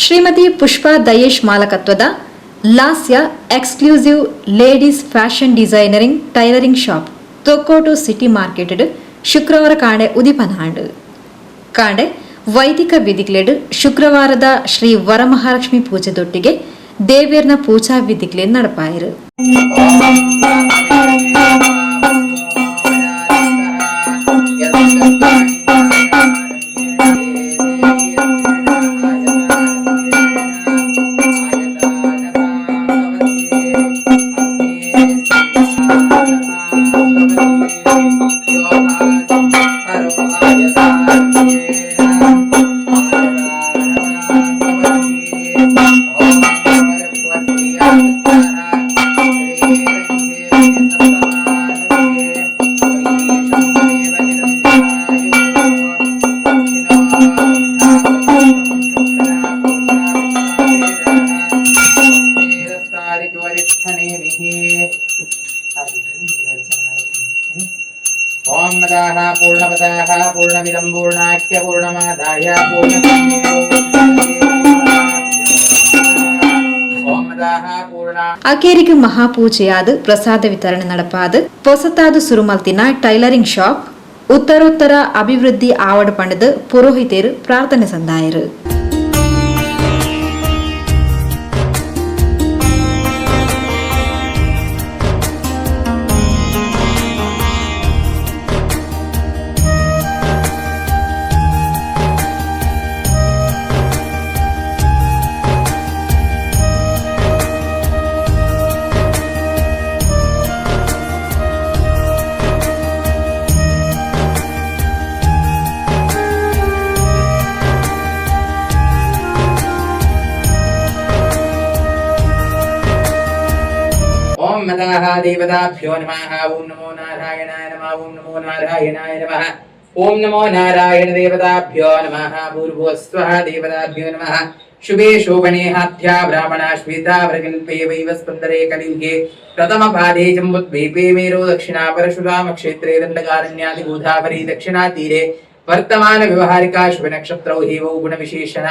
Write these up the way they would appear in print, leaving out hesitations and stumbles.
ಶ್ರೀಮತಿ ಪುಷ್ಪಾ ದಯೇಶ್ ಮಾಲಕತ್ವದ ಲಾಸ್ಯ exclusive ladies fashion designing tailoring shop Thokkottu city market ಶುಕ್ರವಾರ ಕಾಂಡೆ ಉದಿಪನ ಆಂಡ್. ಕಾಂಡೆ ವೈದಿಕ ವಿಧಿಗ್ಲೇಡ್ ಶುಕ್ರವಾರದ ಶ್ರೀ ವರಮಹಾಲಕ್ಷ್ಮಿ ಪೂಜೆದೊಟ್ಟಿಗೆ ದೇವೇರ್ನ ಪೂಜಾ ವಿಧಿಗ್ಲೇ ನಡಪಾಯರು. ಓಂ ಮದಾಃ ಪೂರ್ಣಮದಾಃ ಪೂರ್ಣಮಿದಂ ಪೂರ್ಣಾಖ್ಯ ಪೂರ್ಣಮಾದಾಯ ಪೂರ್ಣ ಓಂ ಮದಾಃ ಪೂರ್ಣ ಅಕೇರಿಗೆ ಮಹಾಪೂಜೆಯಾದ ಪ್ರಸಾದ ವಿತರಣೆ ನಡಪಾದ ಪೊಸತಾದ ಸುರುಮಲ್ತಿನ ಟೈಲರಿಂಗ್ ಶಾಪ್ ಉತ್ತರೋತ್ತರ ಅಭಿವೃದ್ಧಿ ಆವಡ್ ಪಂಡದ ಪುರೋಹಿತರು ಪ್ರಾರ್ಥನೆ ಸಂದಾಯರು. ಓಂ ಮದಾಃ ದೇವತಾಭ್ಯೋ ನಮಃ. ಓಂ ನಮೋ ನಾರಾಯಣಾಯ ನಮಃ. ಓಂ ನಮೋ ನಾರಾಯಣಾಯ ನಮಃ. ಓಂ ನಮೋ ನಾರಾಯಣ ದೇವತಾಭ್ಯೋ ನಮಃ. ಭೂರ್ಭುವಸ್ವಃ ದೇವತಾಭ್ಯೋ ನಮಃ. ಶುಭೇ ಶೋಭಣೆ ಹಾಥ್ಯಾ ಬ್ರಾಹ್ಮಣ ಶ್ವೇತಾ ವರಕಲ್ಪೇ ವೈವಸ್ಪಂದರೇ ಕಲಿಯುಗೆ ಪ್ರಥಮ ಪಾದೇ ಜಂಬುದ್ವೀಪೇ ಮೇರೋ ದಕ್ಷಿಣಾ ಪರಶುರಾಮ ಕ್ಷೇತ್ರೇ ದಂಡಕಾರಣ್ಯಾದಿ ಗೋದಾವರಿ ದಕ್ಷಿಣಾ ತೀರೆ ವರ್ತಮಾನ ವ್ಯವಹಾರಿಕ ಶುಭ ನಕ್ಷತ್ರೌ ಹೇವೌ ಗುಣ ವಿಶೇಷಣ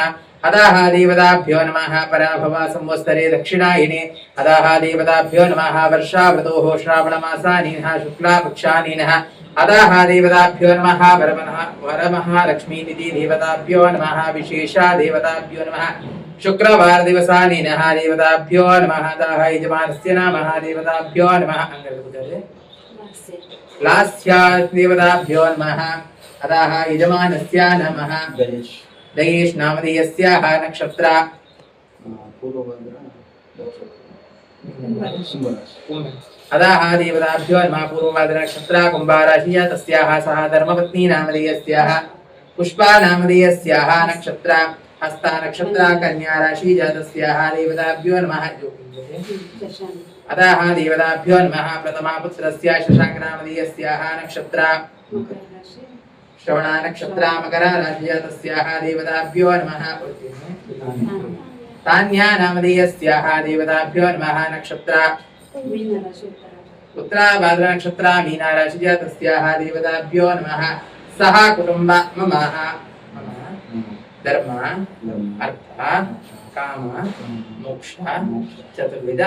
ಅದಾಹ ದೇವತಾಭ್ಯೋ ನಮಃ. ಪರಾಭವ ಸಂವತ್ಸರೆ ದಕ್ಷಿಣಾಯಿನೆ ಅದಾಹ ದೇವತಾಭ್ಯೋ ನಮಃ. ವರ್ಷಾವೃತೋಃ ಶ್ರಾವಣಮಾಸಾನೀನಃ ಶುಕ್ಲಾಪಕ್ಷಾನೀನಃ ಅದಾಹ ದೇವತಾಭ್ಯೋ ನಮಃ. ವರಮಃ ವರಮಹಾಲಕ್ಷ್ಮೀನಿಧಿ ದೇವತಾಭ್ಯೋ ನಮಃ. ವಿಶೇಷ ದೇವತಾಭ್ಯೋ ನಮಃ. ಶುಕ್ರವಾರ ದಿವಸಾನೀನಃ ದೇವತಾಭ್ಯೋ ನಮಃ. ಅದಾಹ ಯಜಮಾನಸ್ಯ ನಮಃ ದೇವತಾಭ್ಯೋ ನಮಃ. ಅಂಗದ ಲಾಸ್ಯ ದೇವತಾಭ್ಯೋ ನಮಃ. ಅದಾಹ ಯಜಮಾನಸ್ಯ ನಮಃ. ಗಣೇಶ್. ದಯೇಶ್ ನಾಮಧೇಯಸ್ಯಾಹ ನಕ್ಷತ್ರ ಪೂರ್ವಭದ್ರ ಕುಂಭರಾಶಿ. ಅದಾಹ ದೇವತಾಭ್ಯೋ ನಮಃ. ಪೂರ್ವಭಾದ್ರ ನಕ್ಷತ್ರ ಕುಂಭರಾಶಿಯ ತಸ್ಯಾಹ ಸಹ ಧರ್ಮಪತ್ನಿ ನಾಮಧೇಯಸ್ಯಾಹ ಪುಷ್ಪಾ ನಾಮಧೇಯಸ್ಯಾಹ ನಕ್ಷತ್ರ ಹಸ್ತ ನಕ್ಷತ್ರ ಕನ್ಯಾ ರಾಶಿ ಜಾತಸ್ಯಾಹ ದೇವತಾಭ್ಯೋ ನಮಃ. ಅದಾಹ ದೇವತಾಭ್ಯೋ ನಮಃ. ಪ್ರಥಮಾ ಪುತ್ರಸ್ಯ ಶಶಾಂಕ ನಾಮಧೇಯಸ್ಯಾಹ ನಕ್ಷತ್ರ ಶ್ರವಣ ನಕ್ಷತ್ರ ಮಕರ ರಾಶಿಯ ತಸ್ಯಾಹ ದೇವತಾಭ್ಯೋ ನಮಃ. ತಾನ್ಯಾ ನಾಮಧೇಯಸ್ಯಾಹ ದೇವತಾಭ್ಯೋ ನಮಃ. ನಕ್ಷತ್ರ ಉತ್ತರಾಭಾದ್ರ ನಕ್ಷತ್ರ ಮೀನಾ ರಾಶಿಯ ತಸ್ಯಾಹ ದೇವತಾಭ್ಯೋ ನಮಃ. ಸಹ ಕುಟುಂಬ ಮಮಃ ಮಮ ಧರ್ಮ ಅರ್ಥ ಕಾಮ ಮೋಕ್ಷ ಚತುರ್ವಿಧ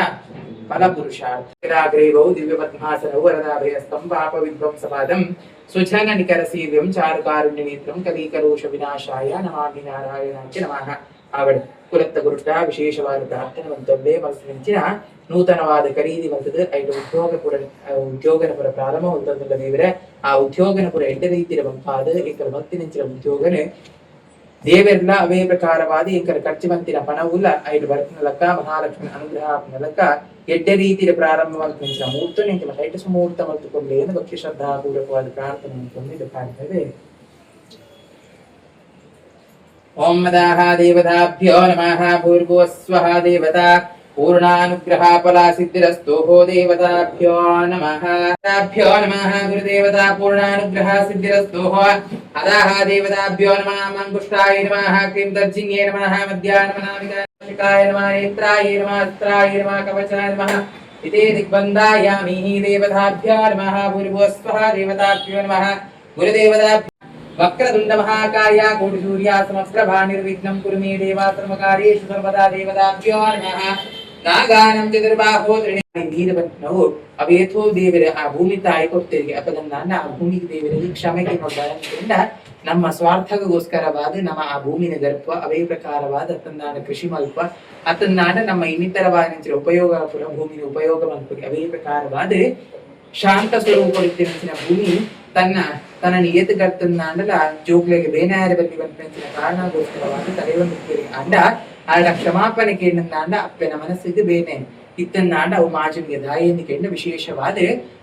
ಫಲ ಪುರುಷಾರ್ಥಗ್ರೀವೌ ದಿವ್ಯ ಪದ್ಮಾಸನೌ ವರದಾಭಯಸ್ತಂ ಪಾಪ ವಿಧ್ವಂಸಪಾದಂ ಸುಜನ ನಿಕರ ಸೇವ್ಯಂ ಚಾರುಕಾರುಣ್ಯ ನೇತ್ರಂ ಕಲಿಕಲೋಷ ವಿನಾಶಾಯ ನಮಾಮಿ ನಾರಾಯಣಾಂಚ ನಮಃ. ಆವಡ ಕುಲತ್ತ ಗುರುಟ ವಿಶೇಷವಾದ ಪ್ರಾರ್ಥನೆ ಮಂತೊಂದೇ ಮನಸ್ಸಿನ ನೂತನವಾದ ಖರೀದಿ ಮಂತದ್ದು ಐದು ಉದ್ಯೋಗ ಪುರ ಉದ್ಯೋಗನ ಪುರ ಪ್ರಾರಂಭ ಮಂತಂದುಲ್ಲ ದೇವರೇ. ಆ ಉದ್ಯೋಗನ ಪುರ ಎಡ್ಡೆ ರೀತಿಯ ಬಂಪಾದ ಏಕರ ಮತ್ತಿನಂಚಿನ ಉದ್ಯೋಗನೆ ದೇವೆರ್ಲ ಅವೇ ಪ್ರಕಾರವಾದ ಎಂಕರ ಖರ್ಚು ಮಂತಿನ ಪಣವುಲ ಐದು ಬರ್ತಿನ ಲಕ್ಕ ಮಹಾಲಕ್ಷ್ಮಿ ಅನುಗ್ರಹ ಲಕ್ಕ ಎಡ್ಡೆ ರೀತಿಯ ಪ್ರಾರಂಭ ಮಂತಿನ ಮೂರ್ತ ಎಂಕಲ ಐಟ ಸುಮೂರ್ತ ಮಲ್ತುಕೊಂಡೆ ಏನು ಭಕ್ತಿ ಶ್ರದ್ಧಾಪೂರ್ವಕವಾದ ಪ್ರಾರ್ಥನೆ ಮಂತೊಂದು ಇದು ಕಾಣ್ತದೆ. ಓಂ ಮದಾಹ ದೇವತಾಭ್ಯೋ ನಮಃ. ಭೂರ್ಭುವಸ್ವಃ ದೇವತಾ ಪೂರ್ಣಾನುಗ್ರಹ ಫಲ ಸಿದ್ಧಿರಸ್ತು ದೇವತಾಭ್ಯೋ ನಮಃ. ತಾಭ್ಯೋ ನಮಃ. ಗುರುದೇವತಾ ಪೂರ್ಣಾನುಗ್ರಹ ಸಿದ್ಧಿರಸ್ತು. ಅದಾಹ ದೇವತಾಭ್ಯೋ ನಮಃ. ಮಂಗುಷ್ಟಾಯ ನಮಃ. ಕ್ರೀಂ ದರ್ಜಿನ್ಯೇ ನಮಃ. ಮಧ್ಯಾಹ್ನಮನಾಮಿಕಾಯ ನಮಃ. ನೇತ್ರಾಯ ನಮಃ. ಅಸ್ತ್ರಾಯ ನಮಃ. ಕವಚಾಯ ನಮಃ. ಇತಿ ದಿಗ್ಬಂಧಾಯಾಮಿ ದೇವತಾಭ್ಯೋ ನಮಃ. ಭೂರ್ಭುವಸ್ವಃ ದೇವತಾಭ್ಯೋ ನಮಃ. ಗುರುದೇವತಾಭ್ಯೋ Vakratunda ಮಹಾಕಾಯ ಕೋಟಿ ಸೂರ್ಯ ಸಮಪ್ರಭಾ ನಿರ್ವಿಘ್ನಂ ಕುರು ಮೇ ದೇವಾ ಸರ್ವಕಾರ್ಯೇಷು ಸರ್ವದಾ ದೇವತಾಭ್ಯೋ ನಮಃ. ನಾಗಾನಂ ಚತುರ್ಬಾಹೋ ನೀರು ನಾವು ಅವೇಥೋ ದೇವರ ಆ ಭೂಮಿ ತಾಯಿ ಕೊಡ್ತೇವೆ. ಅಪಗನ್ನ ಆ ಭೂಮಿಗೆ ದೇವರಿಗೆ ಕ್ಷಮೆಗೆ ನೋಡ್ದ ನಮ್ಮ ಸ್ವಾರ್ಥಗೋಸ್ಕರವಾದ ನಮ್ಮ ಆ ಭೂಮಿನ ಗರ್ಭ ಅವೇ ಪ್ರಕಾರವಾದ ಅತ್ತಂದಾನ ಕೃಷಿ ಮಲ್ಪ ಅತ್ತಂದಾನ ನಮ್ಮ ಇನ್ನಿತರವಾದ ಉಪಯೋಗ ಪುರ ಭೂಮಿನ ಉಪಯೋಗ ಮಲ್ಪಗೆ ಅವೇ ಪ್ರಕಾರವಾದ ಶಾಂತ ಸ್ವರೂಪ ಭೂಮಿ ತನ್ನ ತನ್ನ ನಿಯತಗರ್ತಂದಾಂಡಲ ಜೋಗ್ಲೆಗೆ ಬೇನಾಯರ ಬಲ್ಲಿ ಬಂಪಿನ ಕಾರಣಗೋಸ್ಕರವಾದ ತಲೆಯನ್ನು ಅಂಡ ಆಡ ಕ್ಷಮಾಪಣೆ ಕೇಂದ್ರ ಅಪ್ಪನ ಮನಸ್ಸಿಗೆ ಬೇನೆ ಇತ್ತನ್ನಾಂಡ ಅವು ಮಾಜನಿಗೆ ದಾಯೆಂದು ಕೆಂಡ ವಿಶೇಷವಾದ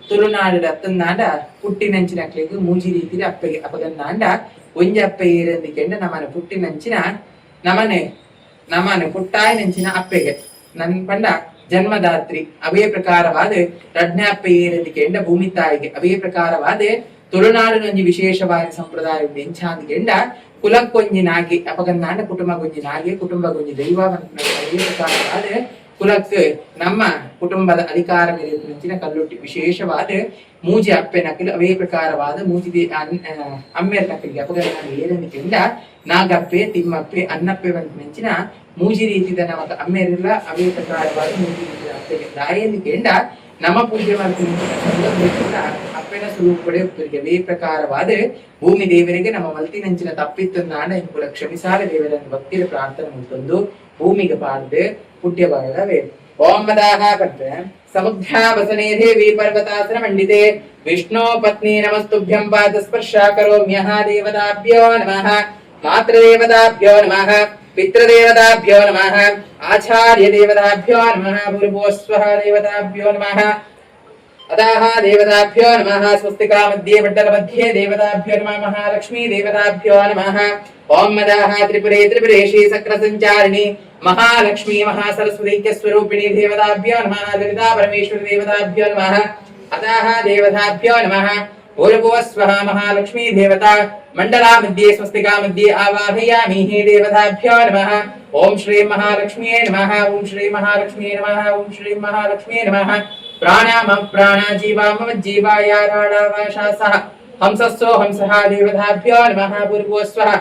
ತುಳುನಾಡ ಅತ್ತನ್ನಾಂಡ ಪುಟ್ಟಿನಂಚಿನಕ್ಲೆಗ್ ಮೂಜಿ ರೀತಿದ ಅಪ್ಪೆಗೆ. ಅಪಗನ್ನಾಂಡ ಒಂಜಿ ಅಪ್ಪೆ ಏರಂದು ಕೆಂಡ ನಮನ ಪುಟ್ಟಿನಂಚಿನ ನಮನೆ ನಮನ ಪುಟ್ಟಾಯನಂಚಿನ ಅಪ್ಪೆಗೆ ನನ್ ಪಂಡ ಜನ್ಮದಾತ್ರಿ. ಅವೇ ಪ್ರಕಾರವಾದ ರಡ್ನ ಅಪ್ಪೆ ಏರಂದು ಕೆಂಡ ಭೂಮಿ ತಾಯಿಗೆ. ಅವೇ ಪ್ರಕಾರವಾದ ತುಳುನಾಡಿನೊಂಜಿ ವಿಶೇಷವಾದ ಸಂಪ್ರದಾಯ ಎಂಚಾಂದ್ ಕೆಂಡ ಕುಲಕ್ಕೊಂಜಿ ನಾಗಿ ಅಪಗನ್ನಾಂಡ ಕುಟುಂಬ ಗೊಂಜಿ ನಾಗಿ ಕುಟುಂಬ ಗೊಂಜಿ ದೈವ. ಅವೇ ಪ್ರಕಾರವಾದ ಕುಲಕ್ ನಮ್ಮ ಕುಟುಂಬದ ಅಧಿಕಾರ ಮೇಲಿನ ಕಲ್ಲುಟ್ಟಿ ವಿಶೇಷವಾದ ಮೂಜಿ ಅಪ್ಪೆ ನಕಲು. ಅವೇ ಪ್ರಕಾರವಾದ ಮೂಜಿ ಅಮ್ಮೆರ್ ನಕಲಿಗೆ ಅಪಗನ್ನಾಂಡ ಏರಂದು ಕೆಂಡ ನಾಗಪ್ಪೆ ತಿಮ್ಮಪ್ಪೆ ಅನ್ನಪ್ಪೆ ಮೆಂಚಿನ ಮೂಜಿ ರೀತಿದ ನಮಕ ಅಮ್ಮೆರಿಲ್ಲ. ಅವೇ ಪ್ರಕಾರವಾದ ಮೂಜಿ ರೀತಿದ ಅಪ್ಪೆಗೆ ದಾಯೆಂದು ಕೆಂಡ ನಮ್ಮ ಪೂಜೆ ಮಾಡ್ತೀನಿ ಅಪ್ಪೆನ ಸ್ವರೂಪಡೆ ಅವೇ ಪ್ರಕಾರವಾದ ಭೂಮಿ ದೇವರಿಗೆ ನಮ್ಮ ಮಲ್ತಿನಂಚಿನ ತಪ್ಪಿತ್ತನ್ನಾಂಡ ಇಂಕುಲ ಕ್ಷಮಿಸಾಲ ದೇವರನ್ನು ಭಕ್ತಿಯ ಪ್ರಾರ್ಥನೆ ಮುತ್ತೊಂದು ಭೂಮಿಗೆ ಪಾಡ್ದು ಪುಟ್ಯ ಬಾರದವೇ. ಓಂ ಮದಾಹ ಪಟ್ರೆ ಸಮುದ್ರಾವಸನೆ ದೇವಿ ಪರ್ವತಾಸನ ಮಂಡಿತೆ ವಿಷ್ಣೋ ಪತ್ನಿ ನಮಸ್ತುಭ್ಯಂ ಪಾದಸ್ಪರ್ಶ ಕರೋಮ್ಯಃ. ದೇವತಾಭ್ಯೋ ನಮಃ, ಮಾತೃದೇವತಾಭ್ಯೋ ನಮಃ, ಪಿತೃದೇವತಾಭ್ಯೋ ನಮಃ, ಆಚಾರ್ಯ ದೇವತಾಭ್ಯೋ ನಮಃ, ಭೂರ್ಭುವಃ ಸ್ವಃ ದೇವತಾಭ್ಯೋ ನಮಃ, ಅದಾಹ ದೇವತಾಭ್ಯೋ ನಮಃ, ಸ್ವಸ್ತಿಕಾ ಮಧ್ಯೆ ಮಂಡಲ ಮಧ್ಯೆ ದೇವತಾಭ್ಯೋ ನಮಃ, ಮಹಾಲಕ್ಷ್ಮೀ ದೇವತಾಭ್ಯೋ ನಮಃ. ಓಂ ಮದಾಹ ತ್ರಿಪುರೇ ತ್ರಿಪುರೇಶಿ ಸಕ್ರ ಸಂಚಾರಿಣಿ ಮಹಾಲಕ್ಷ್ಮೀ ಮಹಾಸರಸ್ವತೈಕ್ಯ ಸ್ವರೂಪಿಣಿ ದೇವತಾಭ್ಯೋ ನಮಃ, ಲಲಿತಾ ಪರಮೇಶ್ವರಿ ದೇವತಾಭ್ಯೋ ನಮಃ, ಅದಾಹ ದೇವತಾಭ್ಯೋ ನಮಃ, ಭೂರ್ಭುವಃ ಸ್ವಃ ಮಹಾಲಕ್ಷ್ಮೀ ದೇವತಾ ಮಂಡಲಾ मध्ये ಸ್ವಸ್ತಿಕಾ मध्ये ಆವಾಹಯಾಮಿ ದೇವತಾಭ್ಯೋ ನಮಃ. ಓಂ ಶ್ರೀ ಮಹಾಲಕ್ಷ್ಮಿಯೇ ನಮಃ. ಓಂ ಶ್ರೀ ಮಹಾಲಕ್ಷ್ಮಿಯೇ ನಮಃ. ಓಂ ಶ್ರೀ ಮಹಾಲಕ್ಷ್ಮಿಯೇ ನಮಃ. ಪ್ರಾಣ ಮಮ ಪ್ರಾಣ ಜೀವಾ ಮಮ ಜೀವಾಯ ರಾಣಾವಾಶಾಸಃ ಹಂಸಸ್ಸೋ ಹಂಸಃ ದೇವತಾಭ್ಯೋ ನಮಃ. ಭೂರ್ಭುವಃ ಸ್ವಃ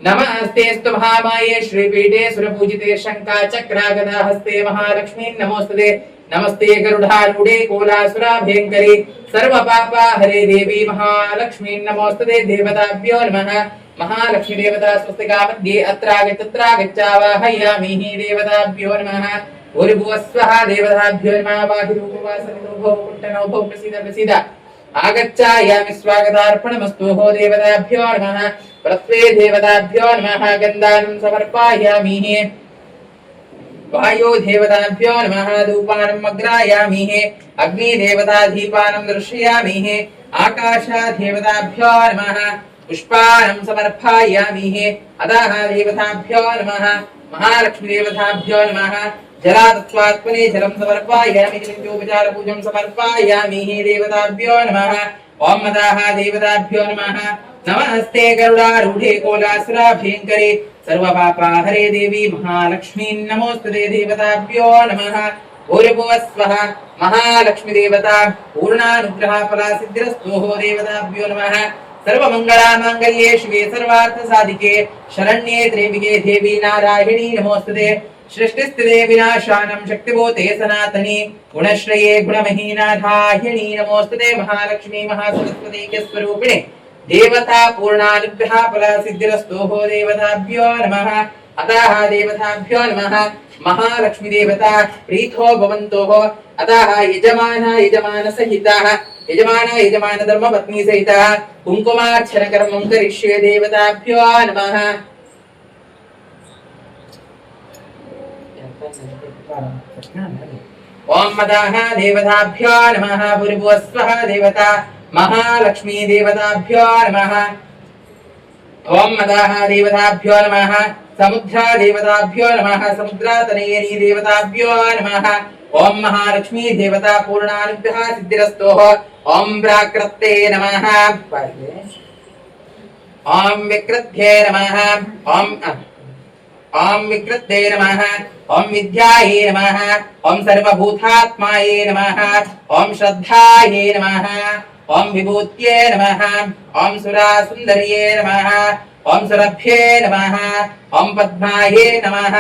ನಮಸ್ತೆಸ್ತು ಮಹಾಮಾಯೇ ಶ್ರೀಪೀಠೆ ಸುರಪೂಜಿತೆ ಶಂಕಾ ಚಕ್ರಾಗದ ಹಸ್ತೆ ಮಹಾಲಕ್ಷ್ಮೀ ನಮೋಸ್ತುತೆ. ನಮಸ್ತೆ ಗರುಡಾರೂಢೆ ಕೋಲಾಸುರ ಭಯಂಕರಿ ಸರ್ವ ಪಾಪ ಹರೇ ದೇವಿ ಮಹಾಲಕ್ಷ್ಮೀ ನಮೋಸ್ತುತೆ. ದೇವತಾಭ್ಯೋ ನಮಃ. ಮಹಾಲಕ್ಷ್ಮೀ ದೇವತಾ ಸ್ವಸ್ತಿಕಾ मध्ये ಅತ್ರಾಗಚ್ಚ ತತ್ರಾಗಚ್ಚಾವಾಹಯಾಮಿ ದೇವತಾಭ್ಯೋ ನಮಃ. ಭೂರ್ಭುವಃ ಸ್ವಃ ದೇವತಾಭ್ಯೋ ನಮಃ. ವಾಹಿರೂಪವಾಸನಿತೋ ಕುಂಟನೋ ಭೋ ಪ್ರಸೀದ ಪ್ರಸೀದ ಆಗಚ್ಚಾಯಾಮಿ ಸ್ವಾಗತಾರ್ಪಣಮಸ್ತು ಹೋ ದೇವತಾಭ್ಯೋ ನಮಃ. ಪೃಥ್ವೇ ದೇವತಾಭ್ಯೋ ನಮಃ. ಗಂಧಾनं ಸಮರ್ಪಯಾಮಿ. ವಾಯೋ ದೇವತಾಭ್ಯೋ ನಮಃ. ಧೂಪಾನಂ ಅಗ್ರಾಯಾಮಿ. ಅಗ್ನಿ ದೇವತಾ ದೀಪಾನಂ ದರ್ಶಯಾಮಿ. ಆಕಾಶ ದೇವತಾಭ್ಯೋ ನಮಃ. ಪುಷ್ಪಾನಂ ಸಮರ್ಪಯಾಮಿ. ಅದಾಹ ದೇವತಾಭ್ಯೋ ನಮಃ. ಮಹಾಲಕ್ಷ್ಮೀ ದೇವತಾಭ್ಯೋ ನಮಃ. ಜಲಾತತ್ವಾತ್ಮನೆ ಜಲಂ ಸಮರ್ಪಯಾಮಿ. ಪಂಚೋಪಚಾರ ಪೂಜಂ ಸಮರ್ಪಯಾಮಿ. ದೇವತಾಭ್ಯೋ ನಮಃ. ಓಂ ಮದಾಹ ದೇವತಾಭ್ಯೋ ನಮಃ. ನಮಸ್ತೆ ಗರುಡಾರೂಢೆ ಕೋಲಾಸುರ ಭಯಂಕರೆ ಸರ್ವ ಪಾಪ ಹರೇ ದೇವಿ ಮಹಾಲಕ್ಷ್ಮೀ ನಮೋಸ್ತುತೆ. ದೇವತಾಭ್ಯೋ ನಮಃ. ಭೂರ್ಭುವಃ ಸ್ವಃ ಮಹಾಲಕ್ಷ್ಮೀ ದೇವತಾ ಪೂರ್ಣಾನುಗ್ರಹ ಫಲ ಸಿದ್ಧಿರಸ್ತು. ದೇವತಾಭ್ಯೋ ನಮಃ. ಸರ್ವಮಂಗಳಾ ಮಾಂಗಲ್ಯೇ ಶಿವೆ ಸರ್ವಾರ್ಥ ಸಾಧಿಕೆ ಶರಣ್ಯೇ ತ್ರ್ಯಂಬಿಕೆ ದೇವಿ ನಾರಾಯಣಿ ನಮೋಸ್ತುತೆ. ಸೃಷ್ಟಿಸ್ಥಿತೆ ವಿನಾಶಾನಂ ಶಕ್ತಿಭೂತೆ ಸನಾತನಿ ಗುಣಶ್ರಯೇ ಗುಣಮಹಿ ನಾರಾಯಣಿ ನಮೋಸ್ತುತೆ. ಮಹಾಲಕ್ಷ್ಮೀ ಮಹಾಸರಸ್ವತಿ ಸ್ವರೂಪಿಣಿ ದೇವತಾ ಪೂರ್ಣಾನುಗ್ರಹ ಫಲ ಸಿದ್ಧಿರಸ್ತು. ದೇವತಾಭ್ಯೋ ನಮಃ. ಅತಃ ದೇವತಾಭ್ಯೋ ನಮಃ. ಮಹಾಲಕ್ಷ್ಮೀ ದೇವತಾ ಪ್ರೀತೋ ಭವಂತೋ. ಅತಃ ಯಜಮಾನ ಯಜಮಾನ ಸಹಿತಃ ಯಜಮಾನ ಯಜಮಾನ ಧರ್ಮ ಪತ್ನಿ ಸಹಿತಃ ಕುಂಕುಮಾರ್ಚನ ಕರ್ಮಂ ಕರಿಷ್ಯೆ. ದೇವತಾಭ್ಯೋ ನಮಃ. ಓಂ ಮದಾಹ ದೇವತಾಭ್ಯೋ ನಮಃ. ಭೂರ್ಭುವಃ ಸ್ವಃ ದೇವತಾ ಮಹಾಲಕ್ಷ್ಮೀ ದೇವತಾಭ್ಯೋ ನಮಃ. ಓಂ ಮದಾಹ ದೇವತಾಭ್ಯೋ ನಮಃ. ಸಮುದ್ರ ದೇವತಾಭ್ಯೋ ನಮಃ. ಸಮುದ್ರಾತನಯನಿ ದೇವತಾಭ್ಯೋ ನಮಃ. ಓಂ ಮಹಾಲಕ್ಷ್ಮೀ ದೇವತಾ ಪೂರ್ಣಾನುಗ್ರಹ ಸಿದ್ಧಿರಸ್ತು. ಓಂ ಪ್ರಾಕೃತೆ ನಮಃ. ಓಂ ವಿಕೃತ್ಯೇ ನಮಃ. ಓಂ ಓಂ ವಿಕೃತೆ ನಮಃ. ಓಂ ವಿದ್ಯಾಯೇ ನಮಃ. ಓಂ ಸರ್ವಭೂತಾತ್ಮಾಯೇ ನಮಃ. ಓಂ ಶ್ರದ್ಧಾಯೇ ನಮಃ. ಓಂ ವಿಭೂತ್ಯೇ ನಮಃ. ಓಂ ಸುರಾಸುಂದರ್ಯೇ ನಮಃ. ಓಂ ಸುರಭ್ಯೇ ನಮಃ. ಓಂ ಪದ್ಮಾಯೇ ನಮಃ.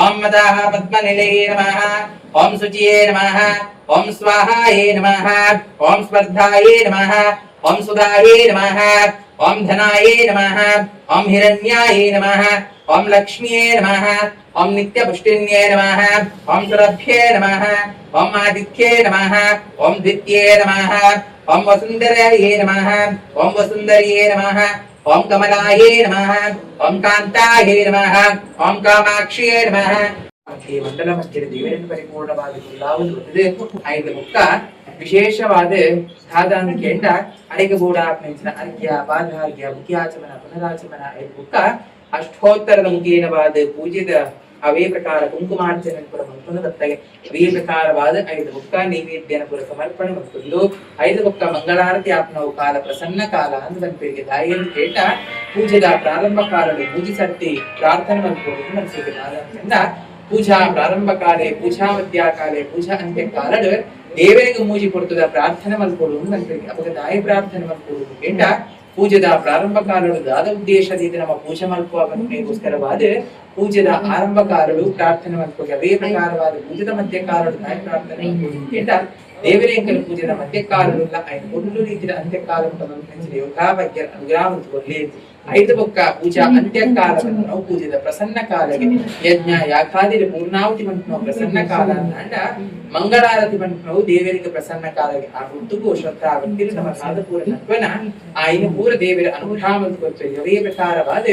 ಓಂ ಮದಾಃ ಪದ್ಮನಿಲಯೇ ನಮಃ. ಓಂ ಶುಚಿಯೇ ನಮಃ. ಓಂ ಸ್ವಾಹಾಯೇ ನಮಃ. ಓಂ ಸ್ಪರ್ಧಾಯೇ ನಮಃ. ಓಂ ಸುಧಾಯೇ ನಮಃ. ಓಂ ಧನಾಯೇ ನಮಃ. ಓಂ ಹಿರಣ್ಯಾಯೇ ನಮಃ. ಓಂ ಲಕ್ಷ್ಮಿಯೇ ನಮಃ. ಓಂ ನಿತ್ಯಪುಷ್ಟಿನ್ಯೇ ನಮಃ. ಓಂ ಸುರಭ್ಯೇ ನಮಃ. ಓಂ ಆದಿತ್ಯೇ ನಮಃ. ಓಂ ದ್ವಿತ್ಯೇ ನಮಃ. ಓಂ ವಸುಂಧರಾಯೇ ನಮಃ. ಓಂ ವಸುಂಧರ್ಯೇ ನಮಃ. ಓಂ ಕಮಲಾಯೇ ನಮಃ. ಓಂ ಕಾಂತಾಯೇ ನಮಃ. ಓಂ ಕಾಮಾಕ್ಷಿಯೇ ನಮಃ. ಈ ಮಂಡಲ ಮಧ್ಯದ ದೇವರನ್ನು ಪರಿಪೂರ್ಣವಾಗಿ ಬರ್ತದೆ. ಐದು ಮುಕ್ಕ ವಿಶೇಷವಾದ ಸಾಧಾರಣ ಕೆಂಡ ಅರೆಗೆ ಬೋಡಾಪ್ನಿಂಚಿನ ಅರ್ಘ್ಯ, ಪಾದಾರ್ಘ್ಯ, ಮುಖ್ಯಾಚಮನ, ಪುನರಾಚಮನ, ಐದು ಮುಕ್ಕ ಅಷ್ಟೋತ್ತರದ ಮುಖೇನವಾದ ಪೂಜೆದ ಅವೇ ಪ್ರಕಾರ ಕುಂಕುಮಾರ್ಚನೆ ಪುರ ಮಲ್ಪೊಂದು ಬತ್ತಗೆ. ಅವೇ ಪ್ರಕಾರವಾದ ಐದು ಮುಕ್ಕ ನೈವೇದ್ಯನ ಪುರ ಸಮರ್ಪಣೆ ಮಲ್ಪೊಂದು ಐದು ಮುಕ್ಕ ಮಂಗಳಾರತಿ ಆಪ್ನವು ಕಾಲ ಪ್ರಸನ್ನ ಕಾಲ ಅಂದ್ ಬನ್ಪೆರಿಗೆ. ದಾಯಿಯನ್ನು ಕೇಟ ಪೂಜೆದ ಪ್ರಾರಂಭ ಕಾಲಡು ಪೂಜೆ ಸರ್ತಿ ಪ್ರಾರ್ಥನೆ ಮಲ್ಪೊಂದು ಮನಸ್ಸಿಗೆ. ಪೂಜಾ ಪ್ರಾರಂಭ ಕಾಲೆ, ಪೂಜಾ ಮಧ್ಯ ಕಾಲೆ, ಪೂಜಾ ಅಂತ್ಯ ಕಾಲಡು ದೇವರಿಗೆ ಮೂಜಿ ಕೊಡ್ತದ ಪ್ರಾರ್ಥನೆ ಮಲ್ಕೊಡು ಮನ್ಪೆರಿಗೆ. ಅಪಗ ದಾಯಿ ಪ್ರಾರ್ಥನೆ ಮಲ್ಕೊಡು ಕೇಂಡ, ಪೂಜೆದ ಪ್ರಾರಂಭ ಕಾಲಡು ದಾದ ಉದ್ದೇಶದಿಂದ ನಮ್ಮ ಪೂಜೆ ಮಲ್ಪುವ ಪತ್ನಿಗೋಸ್ಕರವಾದ ಪೂಜೆದ ಆರಂಭ ಕಾಲಡು ಪ್ರಾರ್ಥನೆ ಮಲ್ಪುಗೆ. ಅದೇ ಪ್ರಕಾರವಾದ ಪೂಜೆದ ಮಧ್ಯ ಕಾಲಡು ದಾಯ ಪ್ರಾರ್ಥನೆ ಮಲ್ಪೊಡು ಕೇಂಡ, ದೇವರೇಂಕಲ ಪೂಜೆದ ಮಧ್ಯ ಕಾಲಡು ಐದು ಒಂದು ರೀತಿಯ ಅಂತ್ಯಕಾಲ ಯೋಗಾಭಾಗ್ಯ ಅನುಗ್ರಹ ಕೊಡ್ಲಿ. ಐದು ಬೊಕ್ಕ ಪೂಜಾ ಅಂತ್ಯಕಾಲವನ್ನು ನಾವು ಪೂಜೆದ ಪ್ರಸನ್ನ ಕಾಲಗೆ ಯಜ್ಞ ಯಾಗಾದಿರ ಪೂರ್ಣಾಹುತಿ ಮಂಟು ಪ್ರಸನ್ನ ಕಾಲ ಅಂಡ ಮಂಗಳಾರತಿ ಮಂಟು ದೇವರಿಗೆ ಪ್ರಸನ್ನ ಕಾಲಗೆ. ಆ ಗುರ್ತುಗೂ ಶ್ರದ್ಧಾ ಭಕ್ತಿರು ನಮ್ಮ ಸಾಧಪೂರ ನಟ್ವನ ಆ ಇನ್ನು ಪೂರ ದೇವರ ಅನುಗ್ರಹ ಕೊಟ್ಟು. ಅವೇ ಪ್ರಕಾರವಾದ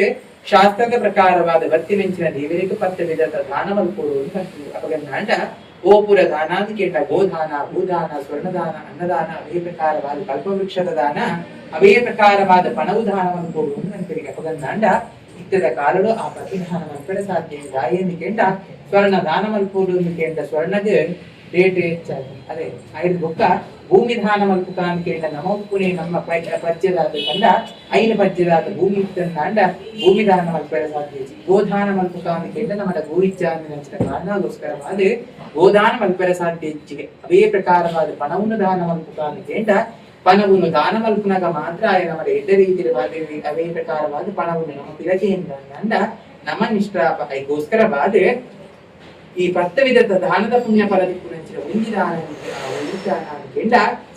ಶಾಸ್ತ್ರದ ಪ್ರಕಾರವಾದ ಬತ್ತಿನೆಂಚಿನ ದೇವರಿಗೆ ಪತ್ತ ವಿಧದ ದಾನ ಮಲ್ಪೋಡು ಅಂತ. ಅಪಗನ್ನಾಂಡ ಗೋಪುರ ದಾನ ಅಂತ ಕೇಂಡ ಗೋದಾನ, ಭೂದಾನ, ಸ್ವರ್ಣದಾನ, ಅನ್ನದಾನ, ಅವೇ ಪ್ರಕಾರವಾದ ಕಲ್ಪವೃಕ್ಷದ ದಾನ, ಅವೇ ಪ್ರಕಾರವಾದ ಪಣವು ದಾನವನ್ನು ಕೊಡು ಅಂತ ನನ್ಪರಿಗೆ. ಅಪಗನ್ನಾಂಡ ಇತ್ತದ ಕಾಲಡು ಆ ಪ್ರತಿದಾನ ಮಲ್ಪಡೆ ಸಾಧ್ಯ. ದಾಯೆಂದು ಕೇಂಡ ಸ್ವರ್ಣ ದಾನ ಮಲ್ಪೋಡು ಅಂತ ಕೇಂಡ ಸ್ವರ್ಣದ ರೇಟ್ ಹೆಚ್ಚಾಗಿ ಅದೇ. ಐದು ಬೊಕ್ಕ ಭೂಮಿ ದಾನ ಮಲ್ಪುಕ ಅಂತ ಕೇಂಡ ನಮ್ಮ ಉಪ್ಪುನೆ ನಮ್ಮ ಪಜ್ಜದಾದ ಕಂಡ ಐನ ಪಜ್ಜದಾದ ಭೂಮಿ ಇತ್ತಂದಾಂಡ ಭೂಮಿ ದಾನ ಮಲ್ಪೆರೆ ಸಾಧ್ಯ. ಗೋದಾನ ಮಲ್ಪುಕ ಅಂತ ಕೇಂಡ ನಮ್ಮ ಗೋಯಿಚ್ಚ ಅಂದಿನ ಕಾರಣಗೋಸ್ಕರವಾದ ಗೋದಾನ ಮಲ್ಪೆರೆ ಸಾಧ್ಯ ಹೆಚ್ಚಿಗೆ. ಅವೇ ಪ್ರಕಾರವಾದ ಪಣವನ್ನು ದಾನ ಮಲ್ಪುಕ ಅಂತ ಕೇಂಡ ಪಣವನ್ನು ದಾನ ಮಲ್ಪುನಗ ಮಾತ್ರ ಆಯ ನಮ್ಮ ಎಡ್ಡ ರೀತಿಯ ಅವೇ ಪ್ರಕಾರವಾದ ಪಣವನ್ನು ನಮ್ಮ ಪಿರಕೆಯಿಂದ ಅಂದ ನಮ್ಮ ನಿಷ್ಠಾಪ ಐಗೋಸ್ಕರವಾದ ಈ ಪತ್ತ ವಿಧದ ದಾನದ ಪುಣ್ಯ ಫಲದಿಪ್ಪುನಂಚಿನ ಒಂಜಿ ದಾನ, ಒಂಜಿ ದಾನ ಕೆಂಡ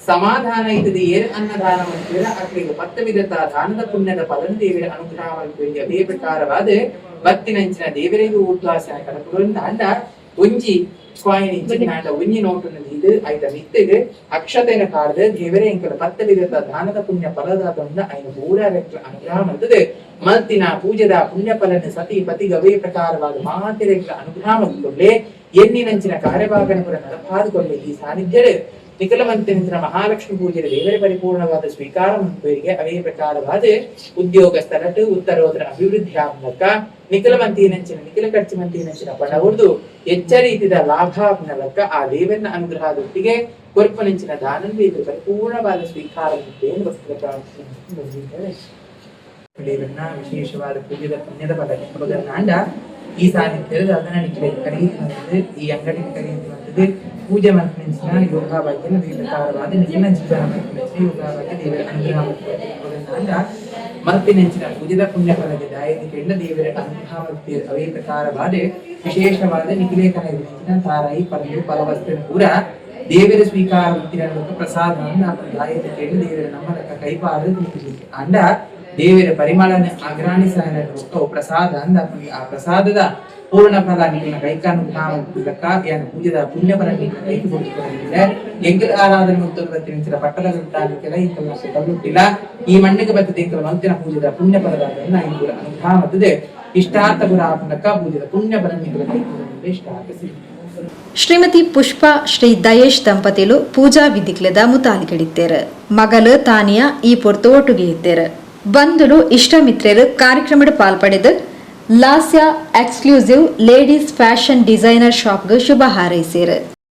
ಸಮಾಧಾನ ಇದ್ದದ ಏರ್ ಅನ್ನದಾನ ಮಂತ್ರಿರ ಅಕ್ಲಿಗೆ ಪತ್ತ ವಿಧದ ದಾನದ ಪುಣ್ಯದ ಫಲನ ದೇವರ ಅನುಗ್ರಹ ಮಲ್ಪುವೆಂಗೆ. ಅದೇ ಪ್ರಕಾರವಾದ ಬತ್ತಿನಂಚಿನ ದೇವರಿಗೂ ಊರ್ಧ್ವಾಸನ ಕಡಪುಡುಂದ ಅಂಡ ಒಂಜಿ ಕಾಯಿನ್ ಇಂಚಿನ ಒಂಜಿ ನೋಟುನ ದೀದ್ ಐತ ಮಿತ್ತಿಗ್ ಅಕ್ಷತೆನ ಕಾಡ್ದು ದೇವರೇ ಎಂಕಲ ಪತ್ತ ವಿಧದ ದಾನದ ಪುಣ್ಯ ಫಲದಾತಂದ ಐನ ಪೂರ ಅನುಗ್ರಹ ಮಲ್ತದೆ. ಮಲ್ತಿನ ಪೂಜೆದ ಪುಣ್ಯ ಫಲನ ಸತಿ ಪತಿ ಗವೇ ಪ್ರಕಾರವಾದ ಮಾತಿರೆಗ್ಲ ಅನುಗ್ರಹ ಮಲ್ತುಕೊಳ್ಳೆ. ಎನ್ನಿನಂಚಿನ ಕಾರ್ಯಭಾಗನ ಪುರ ನಡಪಾದುಕೊಳ್ಳೆ. ಈ ಸಾನ್ನಿಧ್ಯಡ್ ನಿಖಲವಂತಿನ ಮಹಾಲಕ್ಷ್ಮಿ ಪೂಜೆ ದೇವರ ಪರಿಪೂರ್ಣವಾದ ಸ್ವೀಕಾರ ಮನ್ಪುವರಿಗೆ. ಅವೇ ಪ್ರಕಾರವಾದ ಉದ್ಯೋಗ ಸ್ಥಳಟ್ ಉತ್ತರೋತ್ತರ ಅಭಿವೃದ್ಧಿ ಮೂಲಕ ನಿಖಲವಂತಿನಂಚಿನ ನಿಖಲ ಖರ್ಚುಮಂತಿನಂಚಿನ ಪಣವುರ್ದು ಎಚ್ಚ ರೀತಿದ ಲಾಭ ಲೆಕ್ಕ ಆ ದೇವರನ್ನ ಅನುಗ್ರಹದೊಟ್ಟಿಗೆ ಕೊರ್ಪನಂಚಿನ ದಾನಂದ ಇದು ಪರಿಪೂರ್ಣವಾದ ಸ್ವೀಕಾರ ಭಕ್ತರ ಪ್ರಾರ್ಥನೆ. ದೇವರನ್ನ ವಿಶೇಷವಾದ ಪೂಜೆದ ಪುಣ್ಯದ ಫಲ ಅಪಗನ್ನಾಂಡ ಈ ಸಾನ್ನಿಧ್ಯದ ಅದನ್ನ ನಿಖಲೆ ಕರೆಯುವಂಥದ್ದು, ಈ ಅಂಗಡಿಗೆ ಕರೆಯುವಂಥದ್ದು ಪೂಜೆ ಮನ್ಪಿನ ಯೋಗಾಭಾಗ್ಯನ ಈ ಪ್ರಕಾರವಾದ ನಿಖಿಲ ಜೀವನ ಮನ್ಪಿನ ಯೋಗಾಭಾಗ್ಯ ದೇವರ ಅನುಗ್ರಹ ಅಪಗನ್ನಾಂಡ ಮಲ್ಪಿನಂಚಿನ ಪೂಜೆದ ಪುಣ್ಯ ಫಲದ ದಾಯದ ಕೆಂಡ ದೇವರ ಅನುಗ್ರಹ ಮಲ್ಪೇರ್. ಅವೇ ಪ್ರಕಾರವಾದ ವಿಶೇಷವಾದ ನಿಖಿಲೇಖನ ತಾರಾಯಿ ಪರಂದು ಫಲವಸ್ತು ಪೂರ ದೇವರ ಸ್ವೀಕಾರ ಪ್ರಸಾದ ದಾಯದ ಕೆಂಡ ದೇವರ ನಮ್ಮ ಲೆಕ್ಕ ಕೈಪಾರ ಅಂಡ ದೇವರ ಪರಿಮಳನ ಅಗ್ರಾಣಿಸನ ಪ್ರಸಾದ ಅಂದ ಆ ಪ್ರಸಾದದ ಪೂರ್ಣ ಫಲ ನಿನ್ನ ಕೈಕಾನುಗ್ರಹ ಲೆಕ್ಕ ಯಾನ ಪೂಜೆದ ಪುಣ್ಯ ಫಲ ನಿನ್ನ ಕೈ ಕೊಡುತ್ತಿಲ್ಲ. ಎಂಕಲ್ ಆರಾಧನೆ ಮುತ್ತುತ್ತಿನ ಪಟ್ಟದ ಕೆಲ ಇಂಕಲ್ ತಲ್ಲುಟ್ಟಿಲ್ಲ. ಈ ಮಣ್ಣಿಗೆ ಬರ್ತದೆ ಎಂಕಲ್ ಮಂತಿನ ಪೂಜೆದ ಪುಣ್ಯ ಫಲದಾದನ್ನ ಇಂಕುಲ ಅನುಗ್ರಹ ಮತ್ತದೆ. ಇಷ್ಟಾರ್ಥ ಗುರಾಪನಕ ಪೂಜೆದ ಪುಣ್ಯ ಫಲ ನಿಂಕಲ ಕೈ ಇಷ್ಟಾರ್ಥ ಸಿದ್ಧಿ. ಶ್ರೀಮತಿ ಪುಷ್ಪ ಶ್ರೀ ದಯೇಶ್ ದಂಪತಿಲು ಪೂಜಾ ವಿಧಿಕ್ಲೆದ ಮುತಾಲಿಕಡಿತ್ತೇರು. ಮಗಲು ತಾನಿಯ ಈ ಪೊರ್ತು ಒಟ್ಟುಗೆ ಇತ್ತೇರು. ಬಂಧುಲು, ಇಷ್ಟ ಮಿತ್ರರು ಕಾರ್ಯಕ್ರಮದ ಪಾಲ್ಪಡೆದು ಲಾಸ್ಯ exclusive ladies fashion designer ಶಾಪ್ಗೆ ಶುಭ ಹಾರೈಸಿರು.